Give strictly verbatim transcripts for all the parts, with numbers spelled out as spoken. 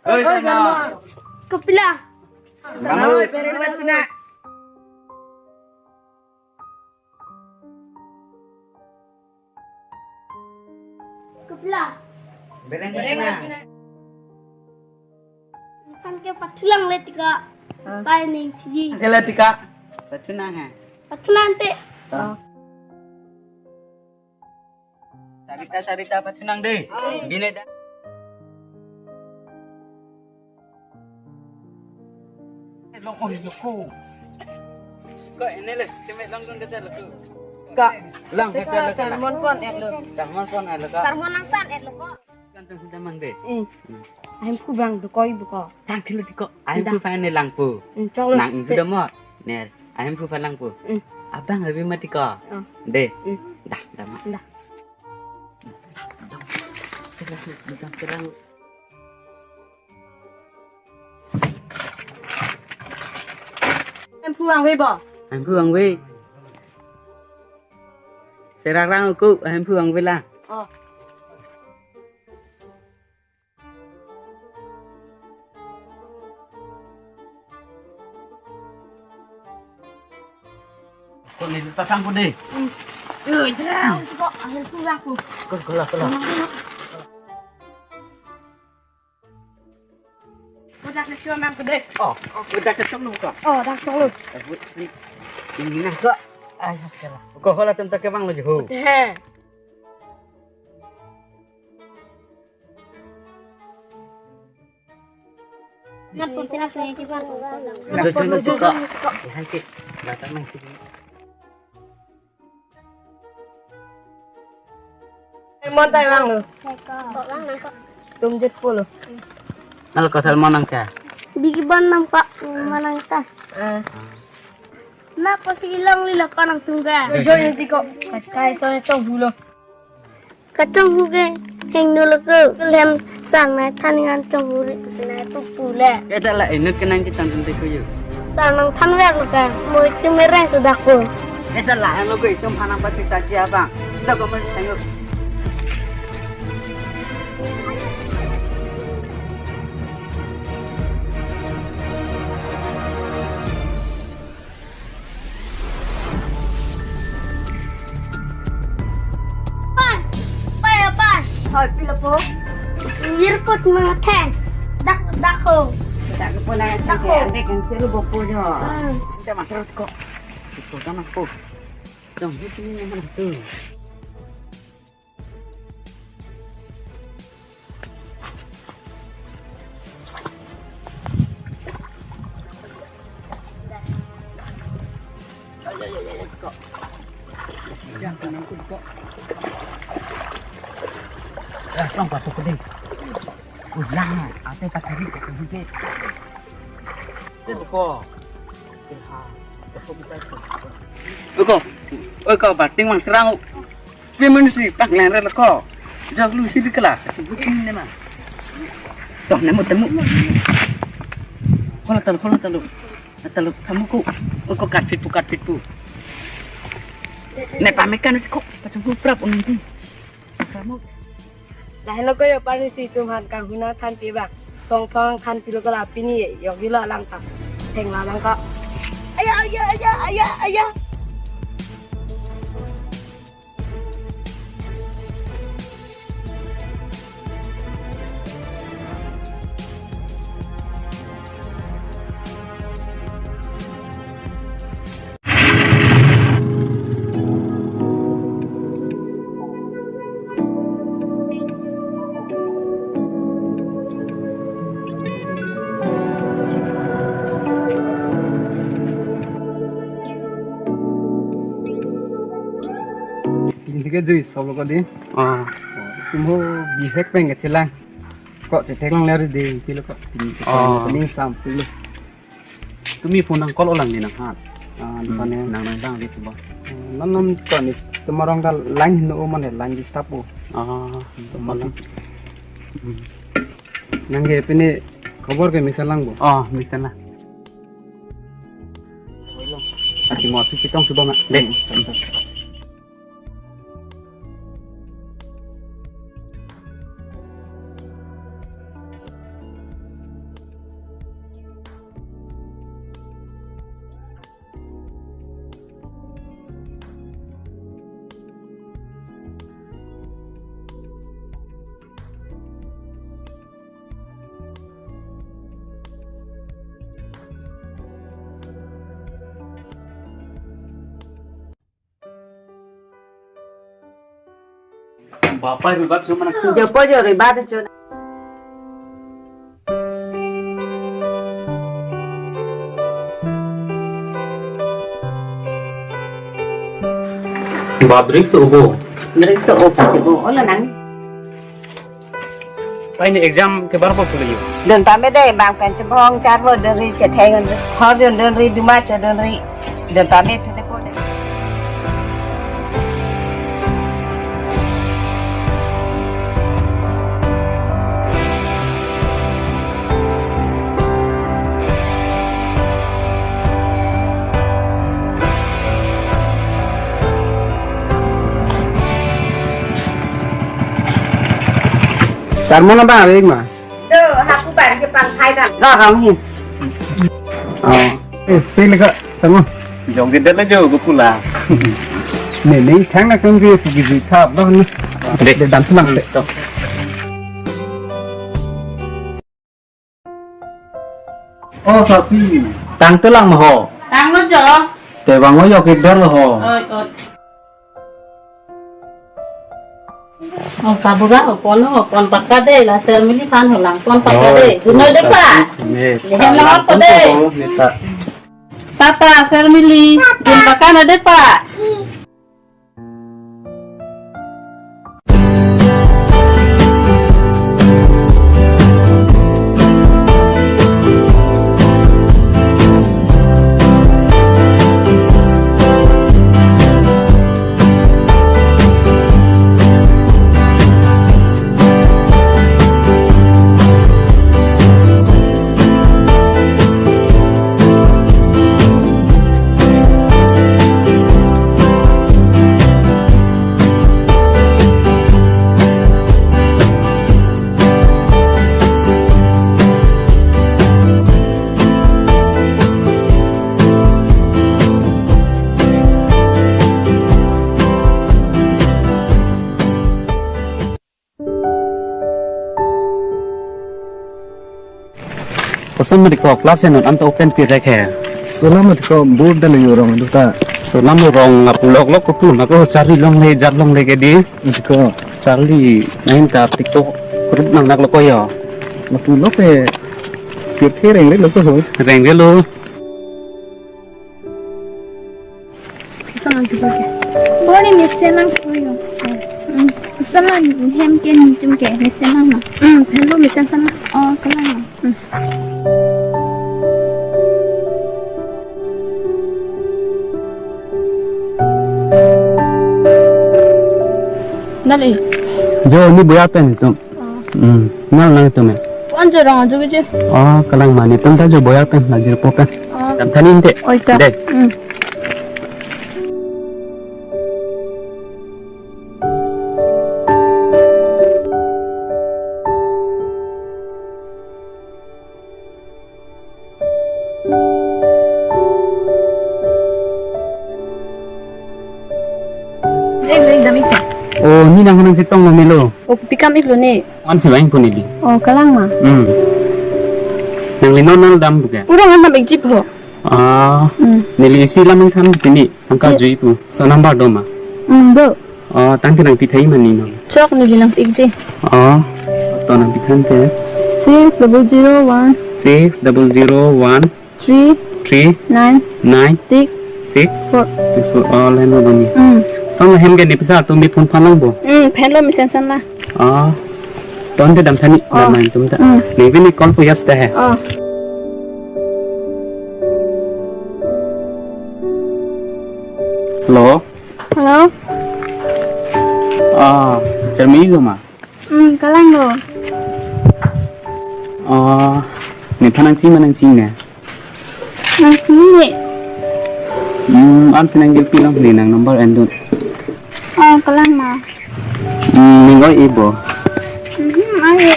Oi, Sarmo. Kopilo? Sarmo, bereng pachina. Kopilo? Bereng pachina. Tangke pathulang le tiko. Ah. Pai ning chiji. Tangke le tiko. Pathunang he. Pathunang te. Ah. Sarita, Sarita, pathunang dei. Bini da. Long, oh, loko. Ko ene le, keme langdun kata loko. Ka, lang kata loko. Sarmon pon et lo. Sarmon pon et lo ka. Sarmon nangsan et lo ko. Kan tong sudah mang dei. Eh. Ahemphu abang dokok-i bukok. Tangke le tiko. Ahemphu phan ne langpo. Hmm, choklo. Nang ingku damot. Ne, ahemphu phan langpo. Hmm. Abang abi mati ko. Oh. Dei. Hmm. Dah, dah ma. Dah. Serang, dah serang. Ahemphu vangve bo? Ahemphu vangve. Serang rang uku, ahemphu vangve la. Oh. Ko ne pasang ko dei. Hmm. Yo, serang ko, ahemphu vangko. Ko, ko la, ko la. Ko dak ne cuma mang ko dei. Oh, ko dak ne cuma ko. Oh, dak cuma. Ini, ini nang ko. Ay, salah. Ko hola tenta ke bang lo jiho. He. Nat pun sila punya kipan. Jojo lo joko. Hai ke. Datang nang sini. Mon tai vang lo. Kok vang nang kok. Tum jet po lo. Nal ko Salmon nang ka. Bigi bon nang kok, manang ta. Ah. Na pasi ilong lilo ko nang tungga. Jojo ini tiko. Kai so chong bulo. Kachonghu ke hingno lo ko. Lem sang nangthan ngan chonghu ri. Sinai tu pule. Eta la inut kenang chetong tente ko yo. Sang nangthan ver lo ka. Mo itu mereng sudah ko. Eta la lo ko itum hanang pasi taji abang. Dah ko men ayo. Pai, pai, pai. Hoi, pilo po? Yirkut mangatheng. Dak, dak ho. Dak po na dak ho. Ande kan seru bopo jo. Hmm. Kita masuk kok. Itu kan aku. Dong, itu ni mana tu? Ulang, ate pachari ke. Itu ko. Oi ko, oi ko, bating mang serang. Pi men si pak len re ko. Jok lu si dikela. Bukin ne ma. Toh nemu temu. Kola talu, kola talu. Talu kamu ku. Oi ko kat pitpu, kat pitpu. Ne pamekan ko. Pacung prap unji. Kamu. Lahelo ko yo parni si tum han kanghuna than pi bang. Phong phong than pilo ko la pini yok dilo lang ta. Theng la lang ko. Aya, aya, aya, aya, aya. Pini ke jui solo ko di. Ah. Tum ho bihek pen ke chelang. Ko chetheklong ler di pilo ko. Pini ke. Ah. Pini sam pilo. Tumi phone nang call olang ni nang hat. Ah, di phone nang nang bang di tubo. Nam nam ko ni tumarong ta line no mane line disturb o. Ah, tumarong. Nang ke pini khobor ke mesen lang bo. Oh, mesen lang. Ati mo api chetong tubo ma. Deh. Hmm. Papa rui bat chuma na. Jopo jo rui bat chuma. Ba drik so obo. Drik so obo ke bo ola nang. Pai ni exam ke bar pa puli yo. Dun pame dei bang pen chebong charbo dun ri chetheng un. Hor dun dun ri duma cho dun ri. Dun pame thu de po de. Sarmon abang abang ma. Do, hapu bar ke pang khai dam. Ga kang hin. Oh. Eh, pele ka, tamo. Jong din dan ajo, bukula. Ne, ne, thang na kang ke, pu ke ji thap, no, no. Dek. Dek dam tulang, dek. Oh, sapi. Tang tulang ma ho. Tang lo jo. Te bang o yo ke der lo ho. Oi, oi. Oh, sabura, oh, pon, oh, pon pakka de, la Sermili aphan holang, pon pakka de. Oh, gunoi de pa. Sapi, ne, nehem ta nangor lang ko de. Pon ko, ne ta. Papa, Sermili, gun pakka na de pa. Koson mati ko class enut anta open pi rek he. Solam mati ko board dalo yo rong duta. Solam lo rong apu lok lok ko pu na ko charli longle jat longle ke di. Mati ko. Charli nahin ka TikTok group nang nak lo ko yo. Mati lok ke pirthe reng rek lo ko ho. Reng rek lo. Salam kita ke. Bori mesen nang kuyo. Hmm. Salam hem ke nitum ke mesen nang na. Hmm, hello mesen sana. Oh, kalang. Hmm. Dale. Jo, ne boyar pen itum. Oh. Hmm. Nang nang itum eh. Wan jo rong ajo ke je. Oh, kalang ma netum ta jo boyar pen, na jirpo pen. Oh. Dam tha ni te. Oi ta. Dei. Hmm. Dei, dei, dam ik ta. Oh, ne nang nang chetong lo melo. Oh, pi kam ik lo ne. Wan si vang pu neli. Oh, kalang ma. Hmm. Nangli non nang dam buka. Pura ngan dam ik ji pho. Ah. Hmm. Neli isi lam nangthan tini. Angka jui pu. So number do ma. Hmm, do. Oh, tang ke nangpi thai ma ne non. Chok neli nang ik ji. Oh. To nangpi than te. Six double zero one. Six double zero one. Three. Three. Nine. Nine. Six. Six. Four. Six four. Oh, lain lo boni. Hmm. Song hem ke ne pisa tum bi phone phan lang bo. Hmm, phan lo mesen sana. Ah. Ton te dam tha ni. Oh. Dam nang tum ta. Hmm. Ne bini call ko yas ta he. Oh. Hello. Hello. Ah, Sermili lo ma. Hmm, kalang lo. Oh, nephan nangchini ma nangchini ne? Nangchini ne. Hmm, an si nang gilpi lang ne nang number endun. Oh, kalang ma. Hmm, ning oi-e bo. Hmm, ai.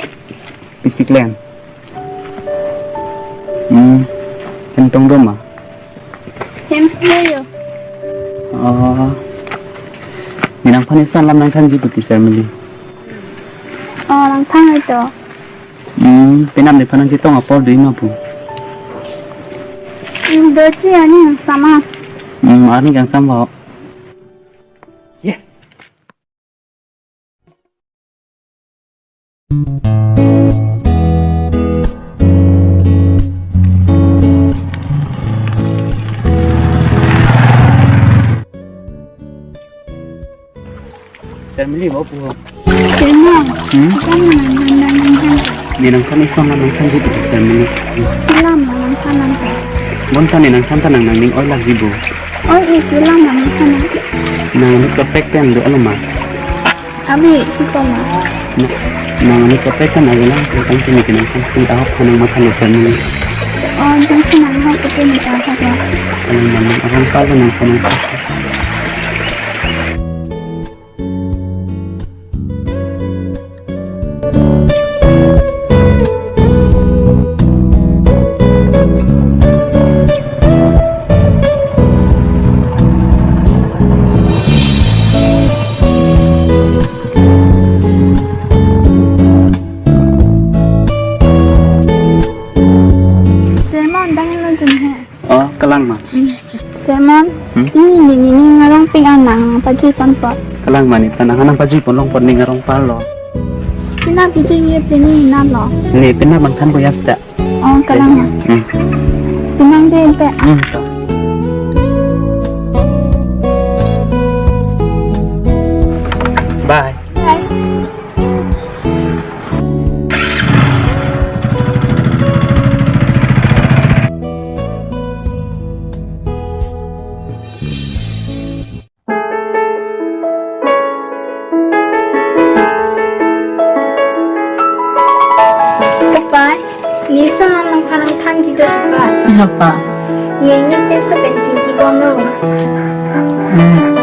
Pisi klem. Hmm, hem tong do ma. Hem si yo. Oh. Ne nangphan isan lam nangthan ji pu ti Sermili. Oh, nangthan ai to. Hmm, penap nephan nangchetong apor do ma pu. Hmm, doji ani nang sama. Hmm, ani kang sama. Yes. Sermili bo pu ho. Sermili. Hmm? Kan nang nang nang nang. Ni nangthan isong nangthan di sermili. Kelang ma nangthan nangthan. Bonta ni nangthan ta nang nangning oi lak di bo. Oi, eh, kelang ma nangthan nang. Nang ni kepek pen do aloma. Abi, kita ma. Nang, nang ni kepek kan abi lang, nangthan sini ke nangthan sini ahok nang mathan sermili. Oh, jeng si nang ahok ke ni ahok ya. Nang nang nang ahok pa nangthan nang. Sermon dang lo jun he. Oh, kelang ma. Hmm. Sermon, hmm? Ni, ni, ni, ni ngarong pik anang pajui pon pot. Kelang ma ni, ta nang anang pajui pon long pot ni ngarong palo. Pina pajui ye pini na lo. Ni, pina bang than boyas ta. Oh, kelang ma. Hmm. Pinang de pe. Hmm, to. Bye. Bye. Kapai, ni sa nang nangphan nangthanji do pa. Hapa. Ni ni penso pen chingki bomlo. Hmm.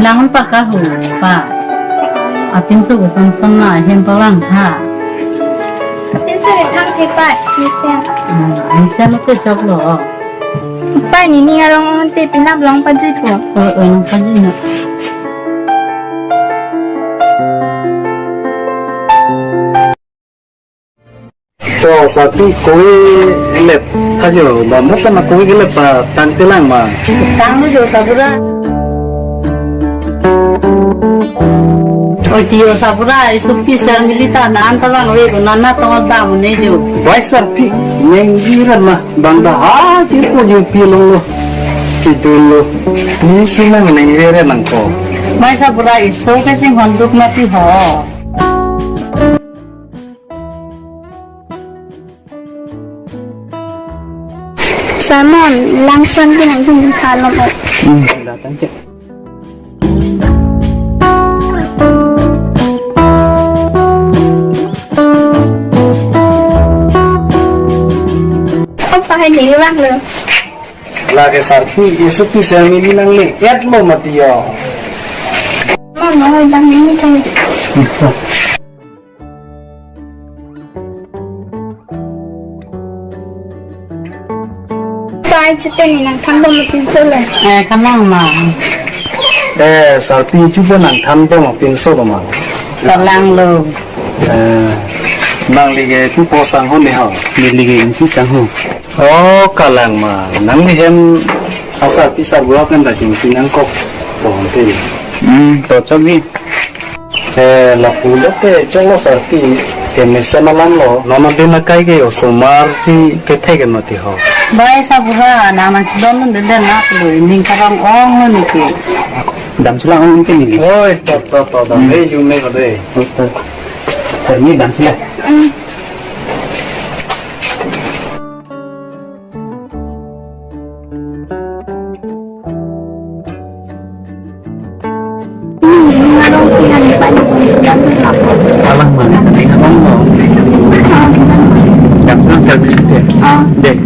Lang pa ka hu pa. Apinso ko son son na hem pa lang tha. Apinso ni thang the pa, ni sa. Hmm, ni sa lo ke chok lo. Pa ni ni arong te pinap long pajui po. Oh, oh, pajui na. To, sarpi kove elep thajo, ba mo kana kove elep ba tangte lang ma. Tanglo jo sabura. Oi tiyo sabura, isopi sermili ta nang ta bang ave ko nana tong dam ne jo. Bai sarpi, neng jiran ma, bang da ha ti ko jo pi long lo. Kidul lo. Ni si nang neng rere nang ko. Bai sabura iso ke sing honduk mati ho. Sermon, langsan ke nang tung tha lo ko. Hmm, datang ke. Apa hai ni lang lo? Lake sarpi, isopi sermili nangle-et lo mati yo. Mama, oi, bang ini kan. Pai chute ni nangthan do ma pinso le. Eh, kelang ma. Eh, sarpi chuba nangthan do ma pinso lo ma. Kelang lo. Eh, nangli ke pu ko sang ho ne ho. Neli ke pu sang ho. Oh, kelang ma. Nangli hem asarpi sarbura pen ta chingki nangkok pon te. Hmm, to chok ni. Eh, lapu lo te chok lo sarpi, kemesen alam lo. Non adin akai ke osomar si kethek ke mati ho. Bai sarbura, nang nang chidon dun den den nak lo, ning karong ong lo ni ke. Dam chulang ong ke ni. Oi, to, to, to, dam. Hmm. Eh, you make a day. Oi, to. Sir, ni dam chulang. Hmm. Alang ma, ning alang ma. Dam sang sa dei. Dei.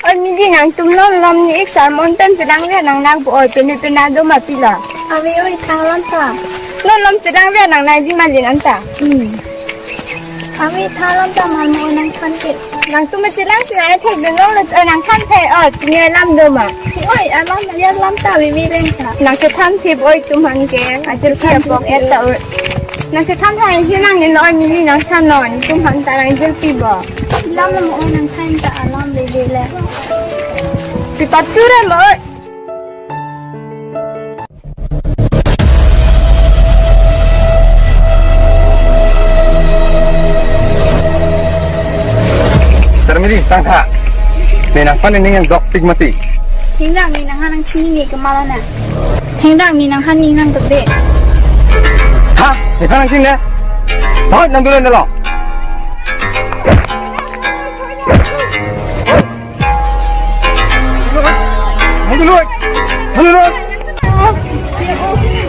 Oi, midi nangtum non lom ni ik sermon pen chedang ve nang nang bo oi, pene pena do ma pila. Ave oi, thang lom ta. Non lom chedang ve nang nang di ma di nang ta. Hmm. Ave tha lam ta mal mo nangthan ke. Nangtum ma chelang si nang thek dun long lo, eh, nangthan thek, oh, tini lam do ma. Oi, alam ya lam ta vivi leng ta. Nang chethan thip oi tum han ke. Ajul ki apok et ta oi. Nang chethan thai hi nang ni noi mili nangthan non. Tum han ta nang jul pi bo. Lam lam oi nangthan ta alam vivi le. Si patu re mo. Tangtha. Ne nangphan nening nangdokpik mati. Thengdak ne nangphan nangchini ne kemalana. Thengdak ne nangphan ne nangdokde. Ha? Nephan nangchini ne? Hoi, nangdolo nelo. Nangdolo. Nangdolo.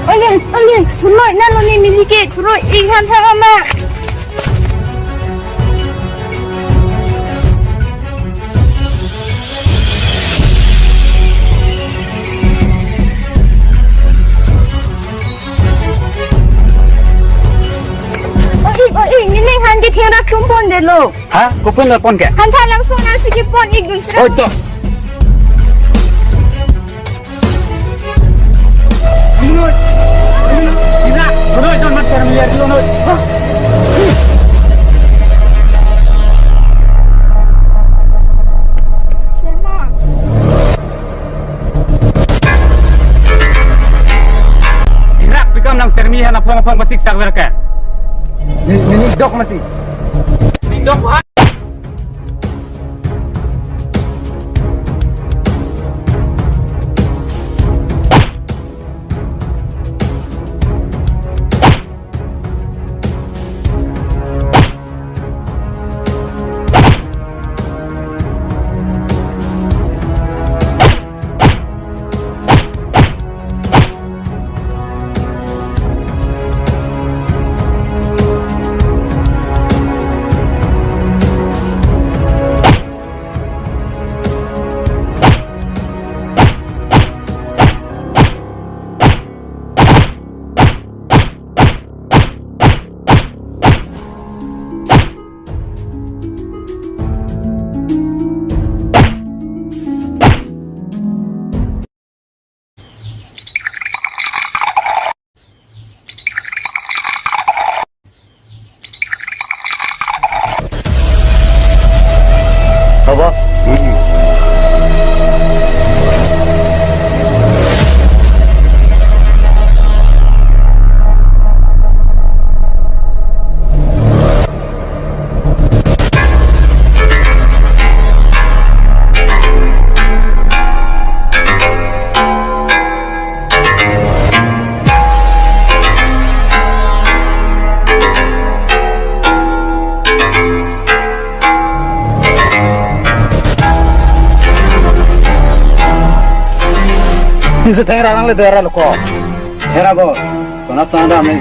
Ole, ole, thurloi, nalo ne milike, thurloi, ik han thang ama. O ik, o ik, nening han ke thengrak tum pondetlo. Ha? Kopin la pon ke? Han tha langso nangsi kepon ik dun sira. Oi to. Hirak pikam nang sermi hana phong phong pasik sak verka. Ni, ni dok mati. Ni dok ha. Habo. Hmm. Ni se thera nangle dera loko. Thera bo. Kona tanda ni.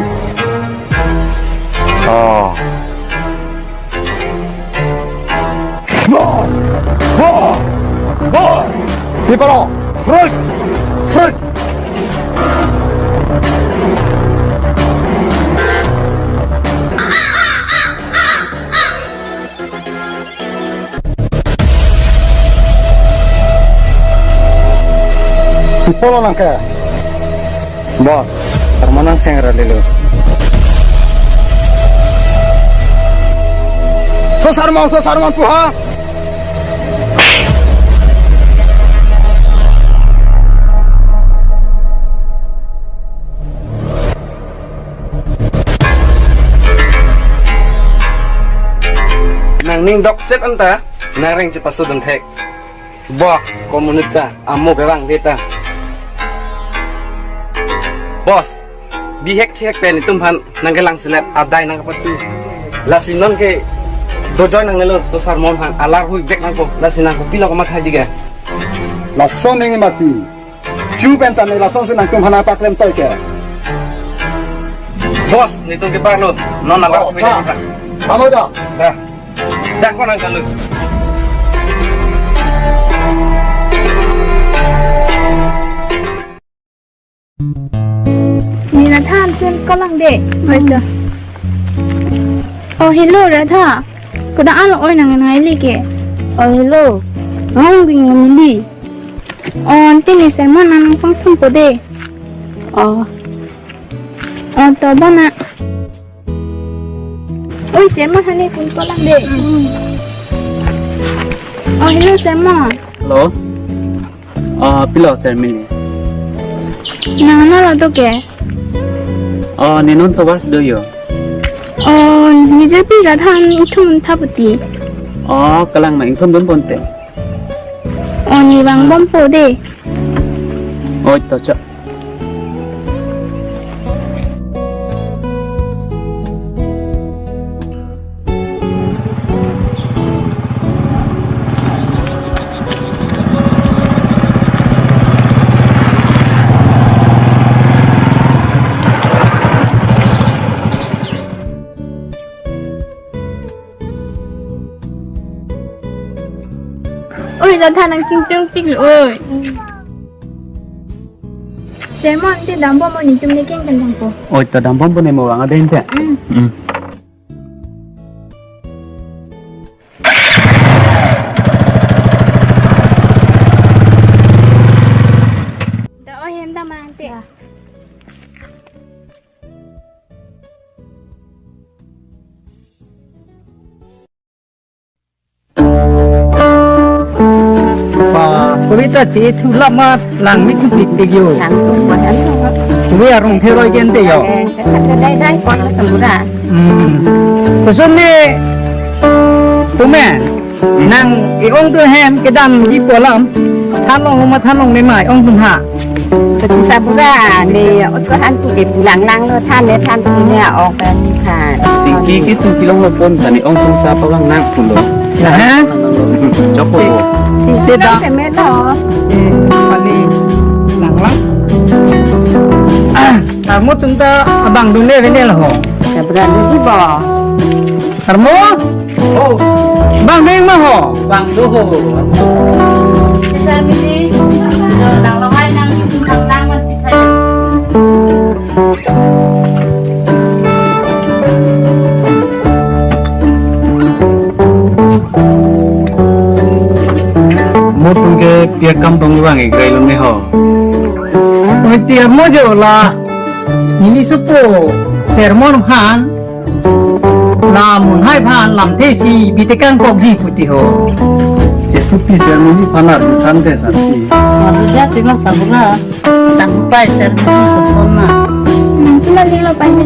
Oh. Boss! Boss! Boss! Ipalo! Fruit! Fruit! Ipalo nangke. Boss, sarman nang theng ra lelo. So sarman, so sarman pu ha. Nangning dokset anta, nang reng chepasodun thek. Bo, komunit ta, amo gawang deta. Boss, bihek thek pen itum aphan nangkelang selet adai nangkepatu. Lasi nonke dojoi nangnelo, so sarman aphan alar hui bek nangpo, lasi nangkopilo komat haji ke. Lason ning mati. Chu pen tame lasonsi nangtum aphan paklem toi ke. Boss, netum keparlo, non alar Oh, hui ta. Bek nangpo. Amo da. Dah. Dah ko nang kalu. Ni Radha antin ko lang de. Oi to. Oh, hello Radha. Kodak-an lo oi nang nang ili ke. Oh, hello. Nang bing nang ili. Oh, antin ni serman nang pangthum po de. Oh. Oh, to bana. Oi, serman hane kun ko lang de. Oh, hello serman. Hello. Ah, pilo sermili. Nang nalo do ke? Ah, ne non tovar do yo. Oh, ni je pi Radha an ithum tha puti. Oh, kalang ma ingthum dun ponte. Oh, ne vangbompo de. Oh, to cha. Oi, Radha nangchingtungpiklo, oi. Sermon te dambompo, netum ne keng keng dampo. Oi, ta dambompo, ne mo vang aden te. Mm. Mm. Da, oi, hem damang te. Ya. Pa, kuvita che thu lama langme thupik tik yo. Langtum boyan. Kuvi arong theroi gente yo. Eh, kesa kedai dai pon la sambura. Hmm. Koson ne, tumen, nang e-ong tu hem kedamji pu alam. Thanlong ma thanlongle ma e-ong tum ha. Pati sambura ne otso han pu ke pulang langlo, than ne than pu ne ong pen than. Chingki ke chingki longlo pon than ne ong tum sa pavang nang pulo. Aha. Chokpo. Te da. Te melo. Eh, pani langlang. Ah, mo tum ta abang dunle venlo ho. Sambura dunji bo. Armo? Oh. Bang deng ma ho? Bang do ho. Bisa mini. Nang lamai nang di simpang nang mati kaya. Mo tum ke piak kam tong vang ik rai lo ne ho. Oi, tiap mo jo la. Neli sopo sermon aphan, la munhai aphan lamthe si bitekang kok di puti ho. Jesu pi sermon aphan ar than te santi. Aduh, dia tinggal sabula. Tang pai sermon ke sona. Hmm, cuma dia lo pai ni.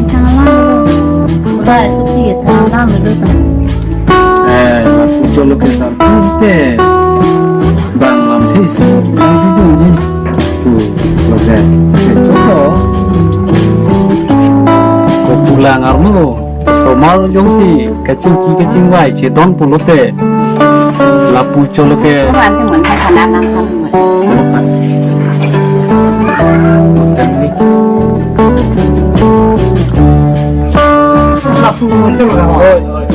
Thanglanglo. Pai suki thanglanglo tang. Eh, lapu cholo ke santi te. Bang lamthe si, bang di dunji. Pu, lo ke. Ke cholo. Ko pulang armo. Osomar jongsi kachingki kachingvai chedon pulote lapu cholo ke. Ko ante mon ka sana nang kami mon. Lapu cholo ke. Oi, oi.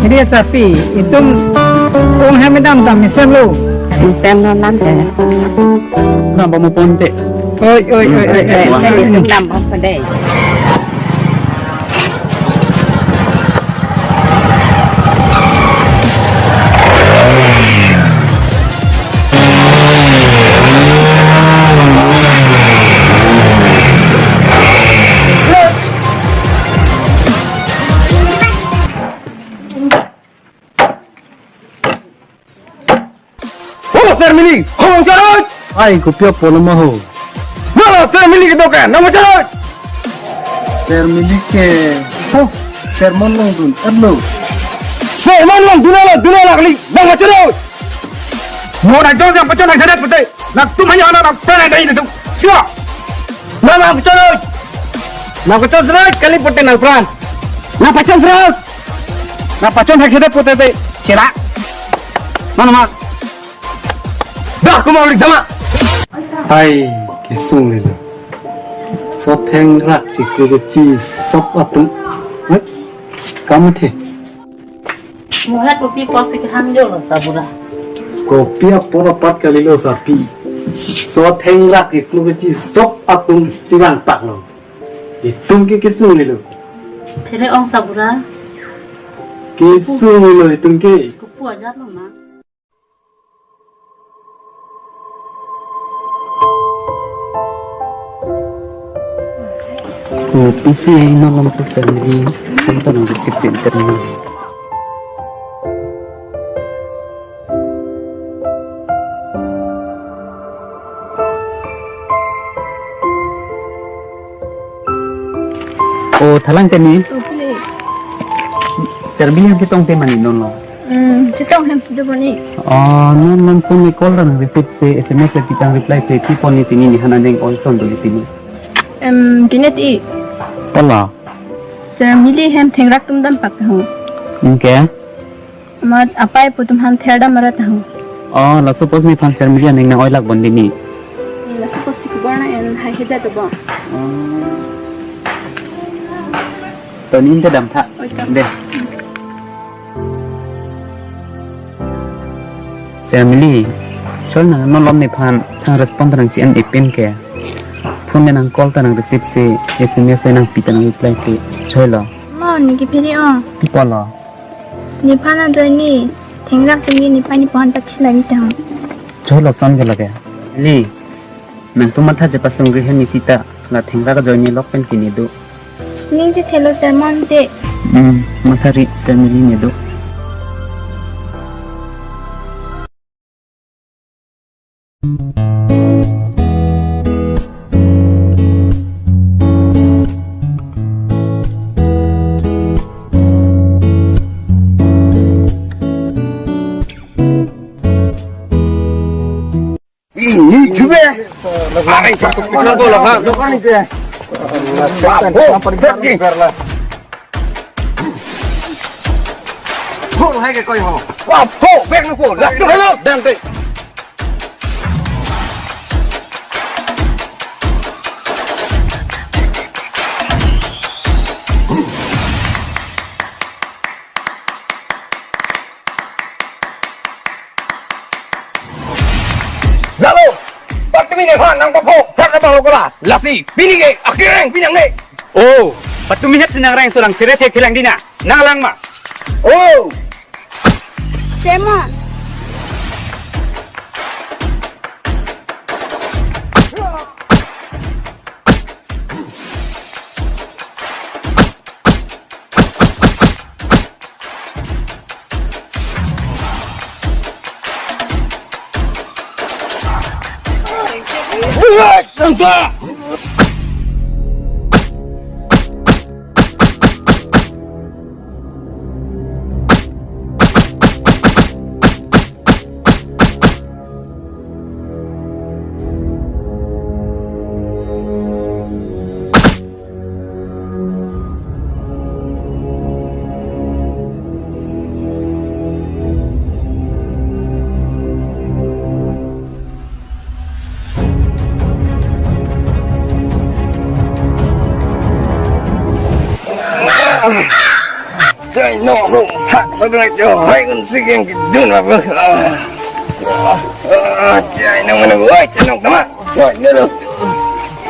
Jadi ya, Sapi, itum ong hem dam dam mesen lo. Mesen lo nam te. Nang ba mo ponte. Oi, oi, oi, oi, oi. Oi, oi, oi, itum dam ba pade. Halo, Sir Mili, ho, charot! Ai, kopi apot lo ma ho. Halo, Sir Mili kedo ke, nang charot! Sir Mili ke, ho, sermon longdun, alo. Sermon longdun, alo, dun, alo, kali, nang charot! Mo na jong jang pachon hai sadat pute. Nangtum hanya anak nang pranai dai nangtum. Siwa. Nang, nang pachon oi. Nang pachon serai kali pute nang pran. Nang pachon serai. Nang pachon hai sadat pute te. Chera. Mana ma? Dah, kuma ulik dama. Hai, kesung lelo. Sothengrak chiklo kechi sop atum. Hah? Kamu the. Muhat kopi apot si kehang jo lo sabura. Kopi apot apot kali lo Sapi. Sothengrak iklo kechi sop atum si vangpak lo. Itum ke kesung lelo. Phere ong sabura. Kesung lelo itum ke. Kopu ajar lo ma. Oh, pisi non lam sa sermon, kan tanong di sip center ni. O, thalang teni. O, pili. Serbi hem chetong te mani non lo. Hmm, chetong hem si do boni. Oh, non non phone call nang receive si, S M S le pitang reply si, pi pon ni tini, ne han aneng oi son do ni tini. Em, kine ti. Pala. Sermili hem thengrak atum dam pak ho. Anke? Amat apai pu atum aphan therdam arat ho. Oh, laso apotsi nephan Sermili aneng nang oi lak bom dei ni. Laso apotsi kubor nang en hai heda to bom. Oh. To nin te dam tha. Oi, to. Dei. Sermili, chol nang non lom nephan thang respond ta nang chi-en ipin ke. Phone le nang call ta nang receive si, S M S le nang pi ta nang reply ke. Choi lo. Mo, ne kephere o. Pi ko lo. Nephan ajoine thengrak atum ke nephan nephan pachila ni tang. Choi lo, son ke lake. Li, nangtum matha chepasong gri hem isi ta, la thengrak ajoine lok pen kini do. Ning chethelo ta mante. Hmm, matha ri Sermili ne do. Ini juga. Arai, satu puluh dolar, ha? Dolar ini, ya. Bapak, pergi. Ho, hai ke koi ho. Wah, ho, bek nu ho. Lah, tu, halo, dan te. Lalu, patumi nephan nangpaphok, prat abang lo kola, lasi, pini ke, akhirnya, pini ang ne. Oh, patumi het si nangreng surang, kere thek thelang dina, nanglang ma. Oh. Sema. Chai no ho, ha, sa dun jo, hai kun si keng dun ma bu. Ah, ah, chai no mana, wai, chai no tama. Wai, no, no.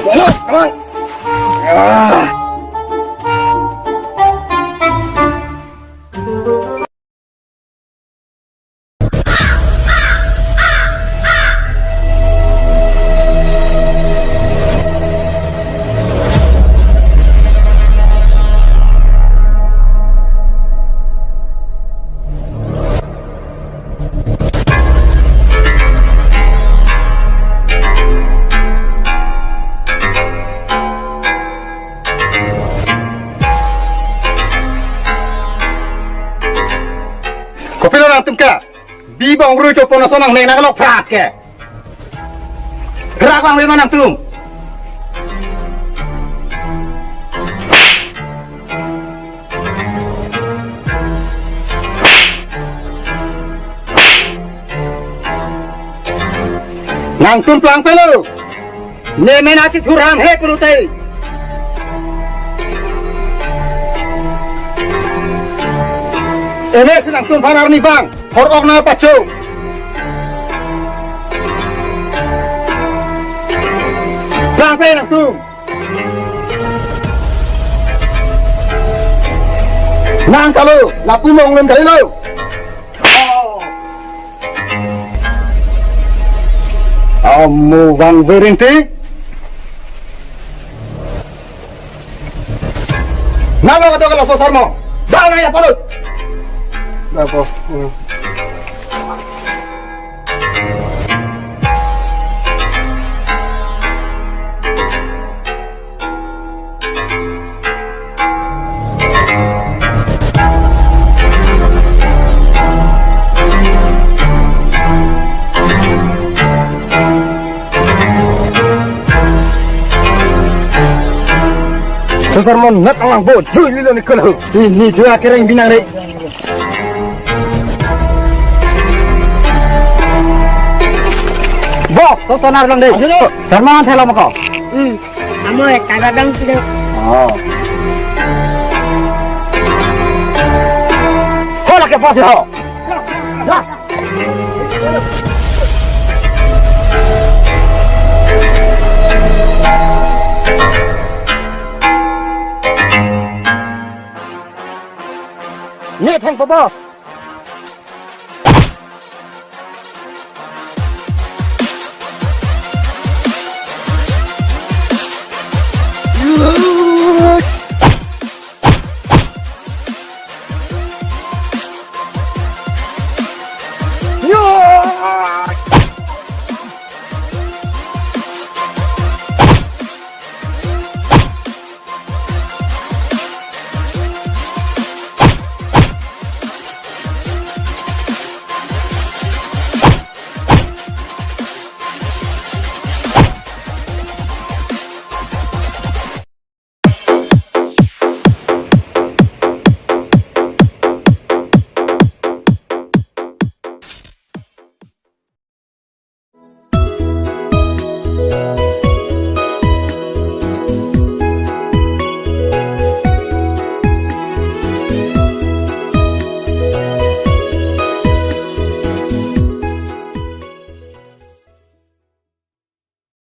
Chai no tama. Ah. Kopilo nangtum ke? Bi bong ru chopon ason nangne nanglo prat ke. Rak bang le ma nangtum. Nangtum plang pelo. Ne mena chithur ham he pulote. Ene si nangtum aphan arni bang, hor ok na pacho. Plang pe nangtum. Nang kalo, lapu mong lem kali lo. Amo bang berinti. Nalo kato kalau sosar mo. Dal na ya palut. Dapo. Hmm. Sermon nat alang bo, jui lilo ni kelo. Ni, ni jua kereng binang re. Bo, to sonar long de. Ayo, ayo. Sermon thelo mako. Hmm, amo ek kadang sudah. Oh. Ko lake bos ho. Lah. Ne thengpo bos.